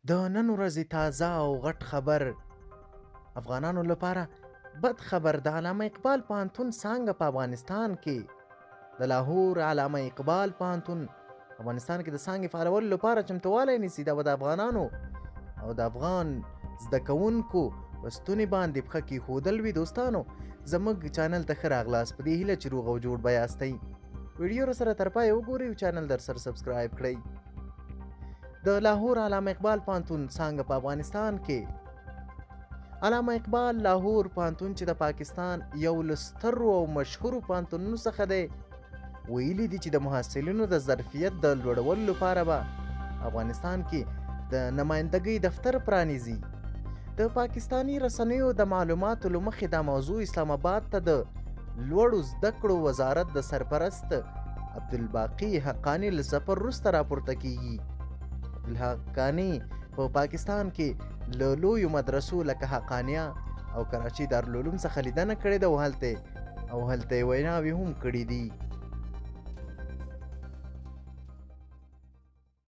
د نن ورځې تازه او غټ خبر، افغانانو لپاره بد خبر. د علامه اقبال پوهنتون څانګه په افغانستان کې، د لاهور علامه اقبال پوهنتون افغانستان کې د څانګې فعالولو لپاره چمتووالی نیسي. دا به د افغانانو او د افغان زده کوونکو په ستوني باندې پښه کېښودل وي. دوستانو، زموږ چینل ته ښه راغلاست، په دې هیله چې روغ او جوړ به یاستئ. ویډیو راسره تر پایه وګورئ او چینل در سره subscribe کړئ. د لاهور علامه اقبال پوهنتون څانګه په افغانستان کې، علامه اقبال لاهور پوهنتون چې د پاکستان یو له سترو او مشهورو پوهنتونونو څخه دی، ویلي دي چې د محصلینو د ظرفیت د لوړولو لپاره به افغانستان کې د نمایندګۍ دفتر پرانیزي. د پاکستاني رسنیو د معلوماتو له مخې، دا موضوع اسلام آباد ته د لوړو زده کړو وزارت د سرپرست عبدالباقي حقاني له سفر وروسته راپورته کیږي. عبدالحقاني په پاکستان کې له لویو مدرسو لکه حقانیه او کراچۍ دارالعلوم څخه لیدنه کړې ده او هلته یې ویناوې هم کړې دي.